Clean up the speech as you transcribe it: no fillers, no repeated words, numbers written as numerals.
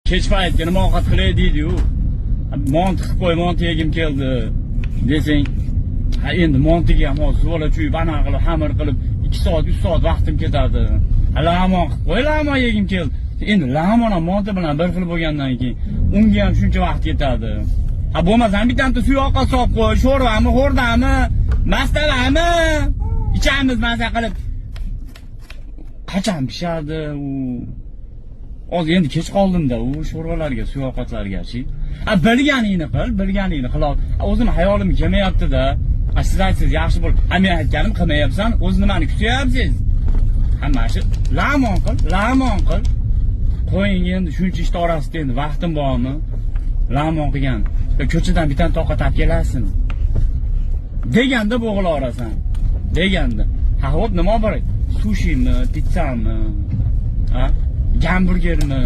Kech paytga nima ovqat qilay deydi-yu. Monti qilib qo'y, monti yegim keldi desang, ha, endi montiga ham hozir zuvala chuyib, anaqa qilib, xamir qilib 2 soat, 3 soat vaqtim ketadi. Ha, lag'mon qilib qo'y, lag'mon yegim keldi. Endi lag'mon ham monti bilan bir xil bo'lgandan keyin unga ham shuncha vaqt ketadi. Ha, bo'lmasam bittanta suyoqqa solib qo'y, sho'rvami, xo'rdami, mastavami ichamiz maza qilib. Qachon pishadi u? Hozir endi kech qoldimda u sho'rvalarga, suyoqatlarga-chi. A, bilganingni qil, bilganingni qil. O'zim hayolim kelmayapti-da. A, siz aytsangiz yaxshi bo'ladi. A, men aytganim qilmayapsan, o'zi nimani kutyapsiz? Ha, mana shu lag'mon qil, lag'mon qil. Qo'ying, endi shuncha ishni orasida endi vaqtim bormi? Lag'mon qilgan. Ko'chadan bitta ovqat olib kelasizmi? Deganda bo'g'ilaverasan. Deganda. Ha, hop, nima olib boray? Sushimi, pitssami? Ha? Gamburgermi?